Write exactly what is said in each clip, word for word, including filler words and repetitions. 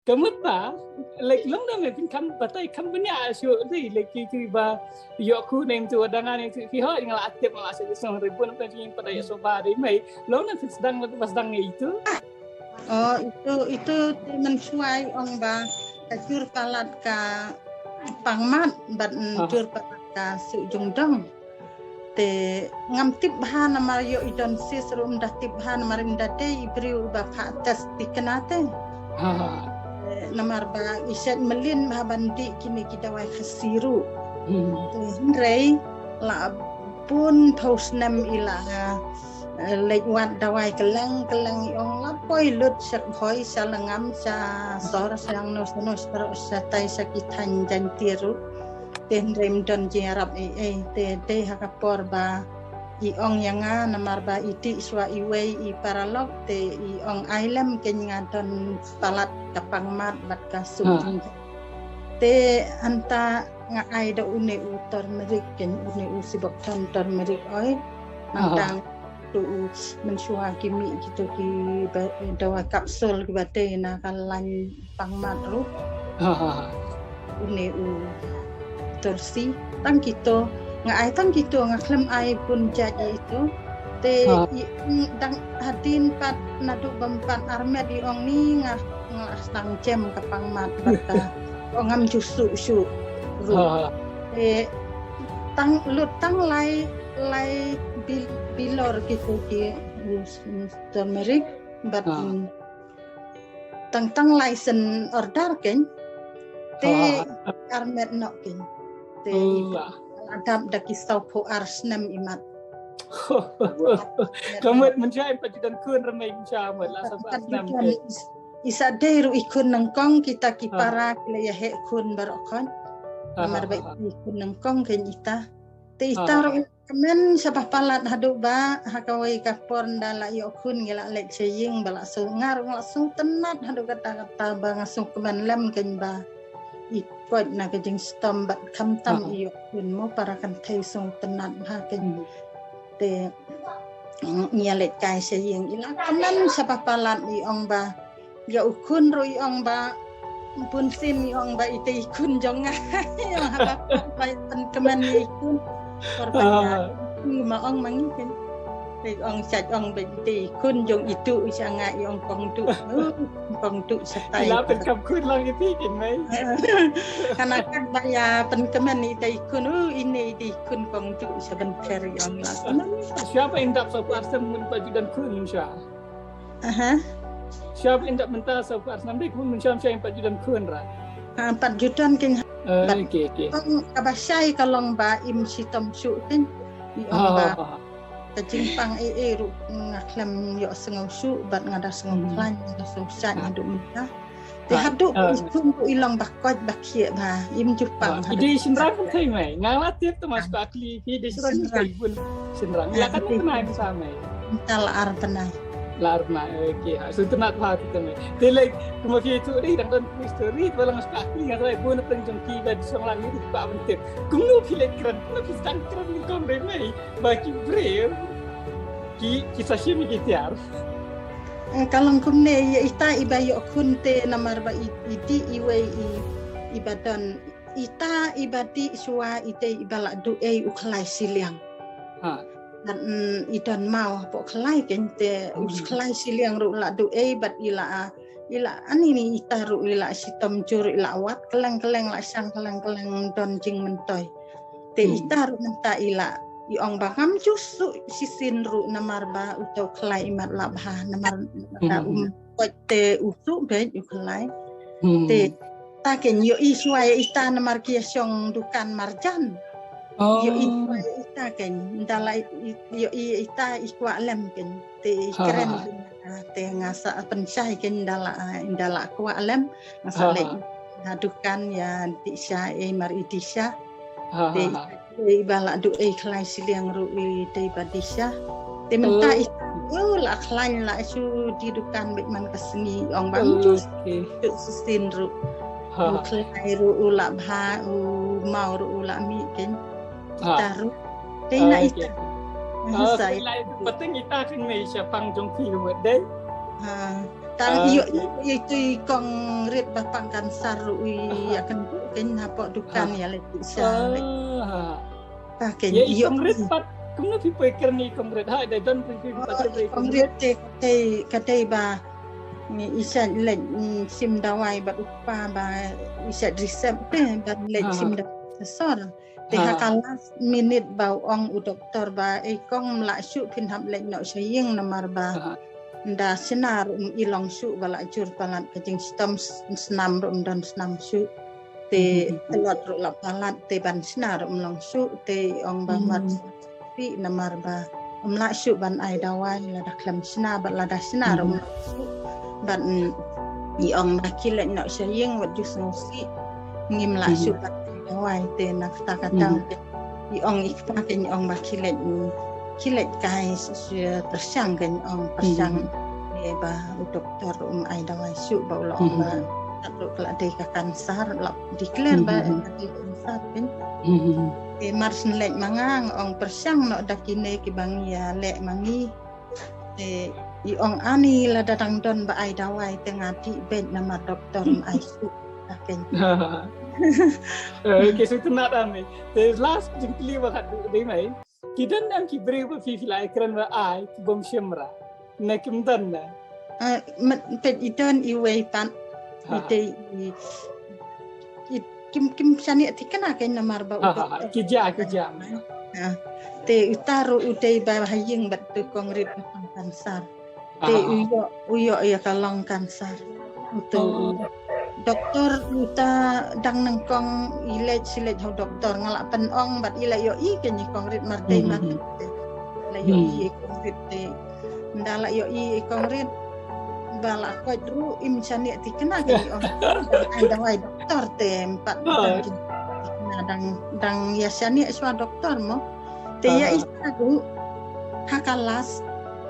Ka mut ba, like, long da me pynkham batai kham bniah shuh dei, like, ki, ki ba, ïoh ku ne tu, da nga ne tu, ki hoi, nga la tip, nga la shu song ri bun, pynjing pada ïa so ba dei mei, long da pyn sdang, ba sdang ngi itu. Oh, itu, itu te mynshuwa ong ba, ka jur palat ka pangmat, bad, mm, Aha. jur palat ka suk jong dong. Te ngam tip bha namar ïoh i don sis ruh ym da tip bha namar ym da dei i briew ba phah test thikna te. Ha, ha. Te namar ba i shet mlien bha ban dih kine ki dawai Khasi ruh. Hmm. Te hynrei la bun phew snem i la, eh, leit wad dawai kylleng kylleng i ong la poi lut sha Bhoi, sha Lyngngam, sha Sor, sha Angnosnos, baroh sha tai sha ki thaiñ Jaiñtia ruh. Te hynrei ym don jingïarap ei ei, te dei ha ka por ba i ong ïa nga namar ba i dih shuwa iwei i paralok, te i ong ai lem kein nga don palat ka pangmat bad ka suk. Ha. Te hangta nga ai da une u turmeric kein, une u sibok ton turmeric oil. Aha. Hangta tu u mynshuwa ki mih kito ki ba, dawai kapsul ki ba dei na ka lain pangmat ruh. Ha, ha, ha. Une u Tursi, tang kito, nga ai tang kito, nga khlem ai bun jait ïa ito. Te Ha. i, mm, dang hadien pat naduh bym pat armet i ong ni nga, nga sdang jem ka pangmat bad ka. Ong ngam ju suk suk ruh. Ha, ha. Te tang lut tang lai, lai bil-, bilor kito ki, mm, turmeric bad, Ha. mm, tang tang lai sien order kein. Te Ha. armet noh kein. Te Oh, i ha. la dap da ki saw phew ar snem i mat. Ka mut mynshwa em pat ju don khun, re mei, mynshwa mut la saw phew ar snem kein. Is-, isa dei ruh i khun nyngkong, kita ki Ha. para ki la ïa heh khun baroh khun. Ha, ha, Namar ba ha, ha. i khun nyngkong kein ita. Te ita Ha. ruh kmen sha ba palat haduh ba ha kawei ka por ynda la ïoh khun ngi la leit sha ïing ba la sngewtynnat haduh katta katta ba nga sngewkmen lem kein ba i koit na ka jingshitom bad khamtam Ha. i ïoh khun mo para kynthei sngewtynnat bha kein. Hmm. Te ngi ïa leit kai sha ïing i la kmen sha ba palat i ong ba ïa u khun ruh i ong ba, bunsien i ong ba ite i khun jong nga. I ong haba ba pynkmen ïa i khun. Por ba Ah. ïa i khun ma ong ma ngi kein. Te i ong sha i ong ba ite i khun jong itu sha nga i ong kong tu. Oh, kong tu sha tai. I la pynkam khun lang ite kein mei. Kane kat ba ïa pynkmen ite i khun, oh, ine ite i khun kong tu sha ban pher i ong la. Shuwa ba in dap saw phew ar snem mynta pat ju don khun shuwa. Aha. Shuwa ba in dap mynta saw phew ar snem dei, kumne mynshwa mynshwa pat ju don khun ra. Ah, pat ju don kein. Ah, bad okey, okey. Tang kaba shai ka long ba im shitom shuh kein. I ong ba Ah. ka jingpang ei ei ruh nga khlem ïoh sngew shuh bad nga da sngew Hmm. khlaiñ, nga da sngew shait Ah. haduh mynta. Te Ah, haduh ah. i khun ruh i long ba koit ba khiah ba im ju pang Ah, haduh i dei mynta. Shynrang pynthei mei. Nga la tip te ma Ah. shu kli phi dei shynrang Shynrang. pynthei bun shynrang. Ah, La kan dei. Pynai mynta mei. Mynta la ar bnai. La ar bnai. Okey. Ha, sngewtynnat bha te mei. Te lei kumba phi tu dei dang don history ba la nga shu kli nga trai bun pynjong ki ba shong lang ni ba ban tip. Kumno phi leit kren, kumno phi sdang kren nyngkong dei mei. Ba ki briew ki, ki sa shim ïa ki tiar. Eh, ka long kumne ïa ita iba ïoh khun te namar ba i, i dih iwei i, iba don ita iba dih shuwa ite iba la duh ei u khlai shiliang. Ha. Bad, mm, i don maw hapoh khlai kein te u Hmm. khlai shiliang ruh la duh ei bad i la, ah, i la ani ni ita ruh i la shitom jur i la wad kylleng kylleng la shang kylleng kylleng don jingmyntoi. Te Hmm. ita ruh mynta i la i ong ba ngam ju suk shisien ruh namar ba uto u khlai i mat la bha namar Hmm. da um koit te u suk beit u khlai. Hmm. Te ta kein ïohi shuwa ïa ita namar ki ïa shong dukan marjan. Oh. Ïohi shuwa ïa ita kein. Ynda la i, ïohi ïa ita i kwah lem kein. Te i Ha, kren ha. Te nga sa pynshai kein ynda la, ynda la kwah lem. Nga sa Ha, leit ha. Ha dukan ïa dih sha ei mar i dih sha. Ha, Te ha, ha. Iba la duh ei khlai shiliang ruh i dei ba dih sha. Te mynta Oh. i, oh, la khlaiñ la shu die dukan beit man ka sngi ong ba Oh, ju okey. Ju shisien ruh. Ha. U khlai ruh u la bha, u maw ruh u la mih kein. Ha. Ita ruh. Te na Ah, ita. okey. Ah, sa sa ita. Ila ita pateng ita kein mei shaphang jong phi ruh dei. Ha. Tang ïoh ïoh tu i kong rit ba pang kansar ruh ïa kan tu kan hapoh dukan ïa leh tu sa leh. Ka kan ïoh i kong rit pat kumno phi poi kren i kong rit ha dei don phi phi pat i kong rit te ka dei ba ni i sa leh sim dawai ba upa ba i sa risep te ba leh sim dawai sor. Te ha ka last minute ba ong u doktor ba ei kong mlah shuh phin hap leh noh sha ïing namar ba nda sna ruh i long shuh ba la jur palat ka jingshitom snam ruh don snam shuh. Te telot ruh la palat te ban sna ruh long shuh te ong ba mat pi namar ba mlah shuh ban ai dawai lada khlem sna ba lada sna ruh long shuh ban i ong ba ki leh noh sha ïing wat ju sngewsih ngim lah shuh ban ai dawai te na kata kata i ong i kpa kan ong ba ki leh ki leh kai pyrshang kan ong pyrshang ne ba u doktor um ai dawai shuh ba u la ong ba kat ruh ka la dei ka kansar la declare ba ka dei kansar kan. Te mar syn leh ma nga ong pyrshang noh da kine ki ba ngi ïa leh ma ngi. Te i ong ani lada dang don ba ai dawai te nga dih beit namar doktor um ai shuh. Ka kan. Ki shu tynat ami. Te last jingkylli ba khat dei mai. Ki don nang ki briew ba phi phi la kren ba ai ki bym shim ra. Na kim don na. Mat pet i don i wei pat. I te i kim kim shane thikna kan namar ba u doktor. Ki ja ki ja. Te uta ruh u dei ba ha ïing bad tu kong rit ba pang kansar. Te u ïoh u ïoh ïa ka long kansar. Uto u doktor uta dang nyngkong i leit shi leit ha u doktor nga la pynong bad i la ïoh i kane i kong rit mar dei mar la ïoh i kong rit te nda la ïoh i kong rit ba la koit ruh im shane thikna kane i ong ai dawai doktor te em pat dang dang ïa shane shuwa doktor mo te ïa i sa ruh ha ka last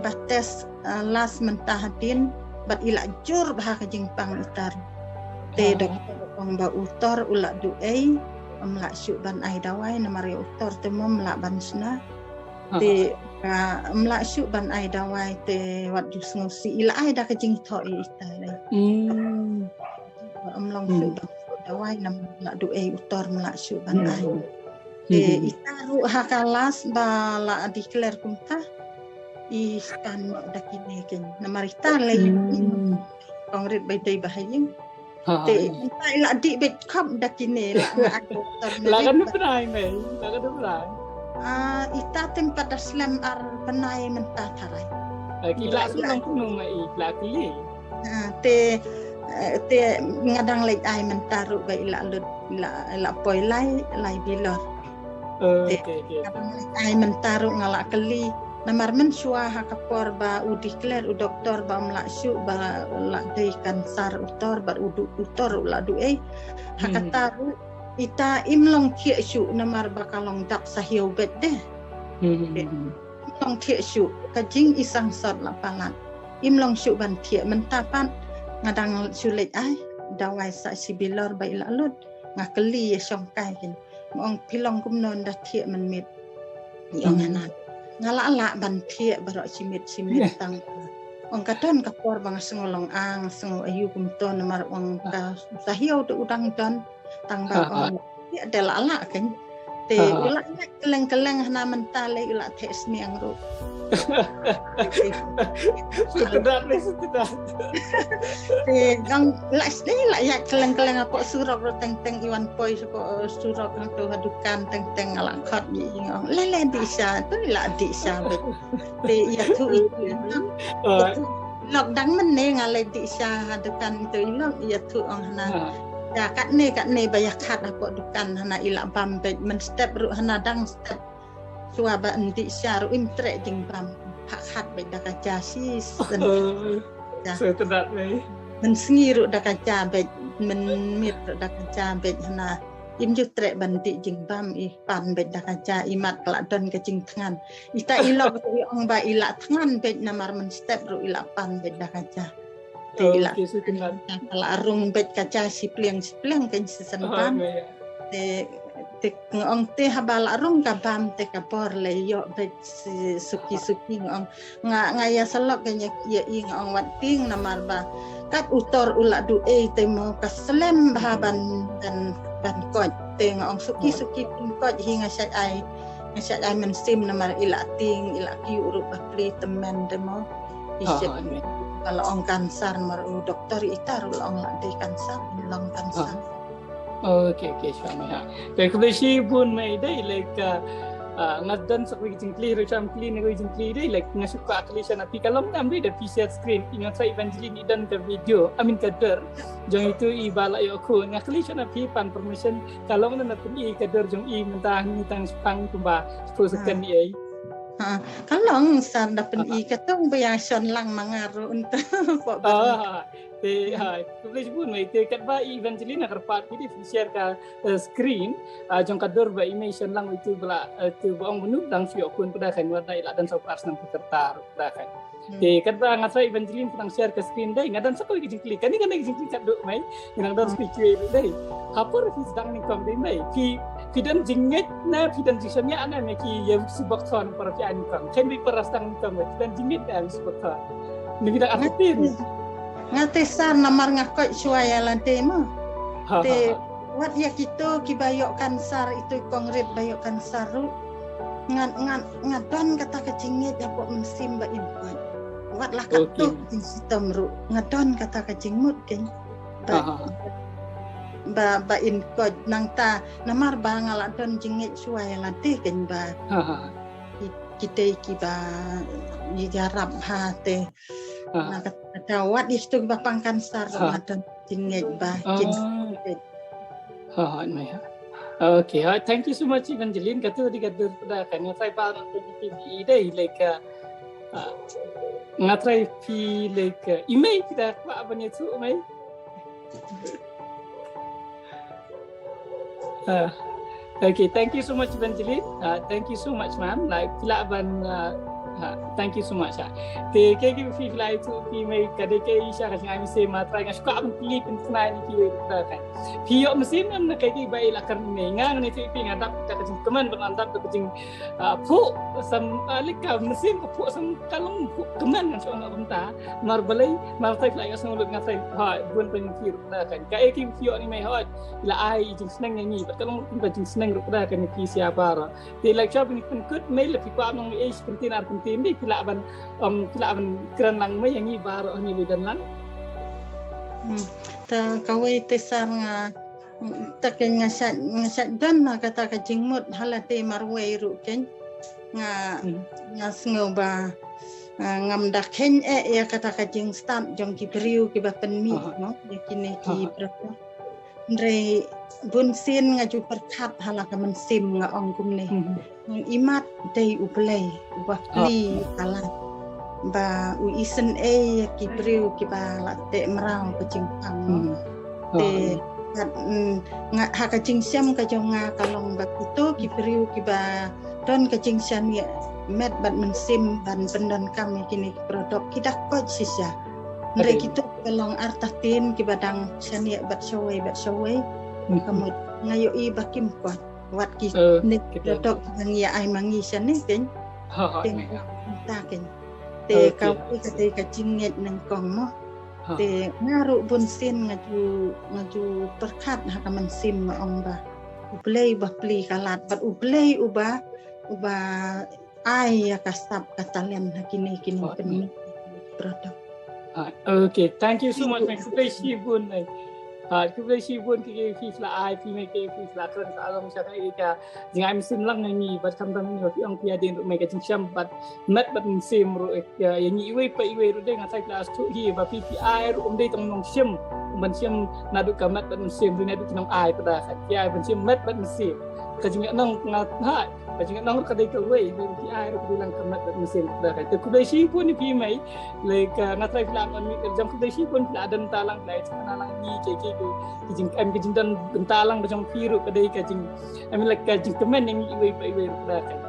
ba test last mynta hadien bad i la jur bha ka jingpang i tar. Te doktor ong ba u tor u la duh ei um lah shuh ban ai dawai namar ïa u tor te mom lah ban sna. Te um lah shuh ban ai dawai te wat ju sngewsih i la ai da ka jingthoh i ita lei. Um long shuh ban shuh dawai namar la duh ei u tor um lah shuh ban ai. Te ita ruh ha ka last ba la declare kumta i span da kine ken namar ita lei kong rit bai dei ba ha ïing. Te ita i la dih beit khop da kine la nga ai doktor la kan pnai mai la kan pnai. Ita tem pat da slem ar pnai mynta tharai. Ki la su long kumno mai i la kylli. Te te nga dang leit ai mynta ruh ba i la lut i la poi lai lai bilor. Te nga dang leit ai mynta ruh nga la kylli namar mynshuwa ha ka por ba u declare u doktor ba um lah shuh ba la dei kansar u tor ba u tor u la duh ei ha kata ruh ita im long thiah shuh namar ba ka long dap sa hiau bet deh. Im long thiah shuh ka jing i sangsot la palat. Im long shuh ban thiah mynta pat nga dang shu leit ai dawai sa shi bilor ba i la lut nga kylli ïa shong kai ken. Nga ong phi long kumno nda thiah mynmiet. I ong hana nga la lah ban thiah baroh shi miet shi miet tang. Ong ka don ka por ba nga sngew long ang sngew ayu kumto namar ong ka sa hiau te u dang don. Tang ba ong ïa da la lah ken. Te u la ïa keleng keleng hana mynta lei u la theh sniang ruh. Sutudat lei sutudat. Te dang la sdei la ïa keleng keleng hapoh surok ruh teng teng i wan poi hapoh surok hangto ha dukan teng teng la khot i ong le le dih sha tu la dih sha. Te ïa tu i tu. Lok dang mynne nga leit dih sha ha dukan tu i lok ïa tu ong hana. Ïa katne katne ba ïa khat hapoh dukan hana i la bam beit mynstep ruh hana dang step. Shuwa ba ndih sha ruh im treh jingbam ha khat beit da ka ja shi sen. Mynsngi ruh da ka ja beit mynmiet ruh da ka ja beit hana. Im ju treh ban dih jingbam i pan beit da ka ja i mat ka la don ka jingthngan. Ita i lok ruh i ong ba i la thngan beit namar mynstep ruh i la pan beit da ka ja. Te i la ka la rung beit ka ja shi pliang shi pliang ka shi sen pan. Te Te nga ong te haba la rung ka bam te ka bor leh ïoh bad suki suki nga ong. Nga nga ïa salok ka ïa i nga ong wat tieng namar ba kat utor u la duh ei te mo ka slem bha ban ban ban koit. Te nga ong suki suki pynkoit hi nga shait ai nga shait ai mynsiem namar i la tieng i la kiew ruh ba pli tymmen te mo. I shit. Ka la ong kansar mar u doktor i tar u la ong la dei kansar, long kansar. Okay, okay, shuwa mei ha. Te khublei shibun mei dei like nga don sa kawei ka jingkylli ruh sham kylli na kawei ka jingkylli dei like nga shu kwah kylli sha na phi ka long nam dei da phi share screen i nga sa Evangeline i don ka video I mean ka dur jong itu i ba la ïoh khun nga kylli sha na phi pan permission ka long na na pyn i ka dur jong i mynta ni tang shipang kumba shu second ni ei. Ha, ka long san da pyn i ka tong ba ïa shon lang ma nga ruh unta. Te ha khublei shibun mei te katba i Evangeline ka rpat ki dei share ka screen jong ka dur ba i mei shon lang itu bla tu ba ong bunu dang shu ïoh khun pada kan wat dai la dan sa par snam ka rta pada kan. Te katba nga sa Evangeline tang share ka screen dei nga dan sa kawei ka jingkylli kani kani ka jingkylli kat duk mei. Nga dang dan sa kawei dei. Ha por phi sdang nyngkong dei mei phi phi don jingngeit na phi don jingshaniah na mei ki ïa sibok thon para phi ai nyngkong. Khein bi para sdang nyngkong mei phi don jingngeit na sibok thon. Ni phi dang artin. Nga te sar namar nga koit shuwa ïa lade mo. Te wat ïa kito kiba ïoh kansar itu i kong rit ba ïoh kansar ruh. Nga nga nga don kata ka jingngeit hapoh mynsiem ba in koit. Wat la kato ka jingshitom ruh nga don kata ka jingmut keiñ. Ba ba ba in koit nangta namar ba nga la don jingngeit shuwa ïa lade keiñ ba. Ki- Kitei kiba ïarap ha te. Na kata wat ïa kito kiba pang kansar ruh nga don jingngeit ba kin. Ha ha mei ha. Okay, ha, thank you so much Evangeline. Katu di katu da kan nga try ba na tu di dei like nga try phi like i mei kita kwah ban ïa tu mei. Uh, okay, thank you so much Evangeline. Uh, thank you so much ma'am. Like phi lah ban uh, uh, thank you so much. Uh. Te ke ke phi lah itu phi mei ka dei ke isha ka jingai mei se ma trai nga shuka ban pili pin tnai ni ki wei ta kan. Phi ïoh mynsiem na ke ke bai la kan mei nga ne phi phi nga dap ta ka jingkmen ban dap ta ka jing uh, phu sam uh, lika mynsiem ka phu sam ka long phu kmen nga shuka nga bynta. Mar balei mar tai phi lah ïoh sang lut nga tai ha bun pin phi. Kan ka e ki ïoh ni mei hot la ai i jingsneng ngi ba ka long ba jingsneng ruh da kan ki sia bara. Te like shop ni pynkut mei la phi kwah nong e shi kyntien ar kyntien dei phi lah ban ong phi lah ban kren lang mei ngi bara ngi le dan lang. Ta kawei te sar nga ta ke nga sat nga sat don na kata ka jingmut hala te marwei ruh ken nga nga sngew ba ngam da khein eh ïa kata ka jingstad jong ki briew kiba pynmih no ïa kine ki briew. Hynrei bun sien nga ju pyrkhat hala ka mynsiem nga ong kumne. Imat dei U Blei uba pli ka lad ba u isynei ïa ki briew kiba la teh mraw ka jingpang. Te ha ka jingshem ka jong nga ka long ba kito ki briew kiba don ka jingshaniah met bad mynsiem ban pyndonkam ïa kine ki product ki da koit shisha. Hynrei kito kiba long artatien kiba dang shaniah bad shawei bad shawei. Ka mut nga ïohi ba kim koit wat ki ne ki product kiba ngi ïa ai ma ngi shane kein. Te ta kein. Te ka ka te ka jingngeit nyngkong mo. Te nga ruh bun sien nga ju nga ju pyrkhat ha ka mynsiem nga ong ba U Blei uba pli ka lad bad U Blei uba uba ai ïa ka sap ka talent ha kine kine pynmih product. Okay, thank you so much mei khublei shibun mei. Khublei shibun ki ki phi la ai phi mei ki phi la kren ka long sha ka jingai mynsiem lang ngi bad kam dang ngi phi ong phi adin ruh mei ka jingshem bad met bad mynsiem ruh ïa ngi iwei pa iwei ruh dei nga sai klas tu hi ba phi phi ai ruh um dei tang nong shem um ban shem naduh ka met bad mynsiem ruh naduh ki nong ai pada khat phi ai ban shem met bad mynsiem ka jingeh nong nga ha ka jingeh nong ruh ka dei kawei ba phi ai ruh ka dei lang ka met bad mynsiem pada khat te khublei shibun ïa phi mei. Like nga trai phi la on mi ka jam khublei shibun phi la dang talang phi la ai lang ngi ke ke ki jing em ki jingdon bynta lang ba jong phi ruh ka dei ka jing em like ka jingkmen ïa ngi iwei pa iwei ruh pada khat.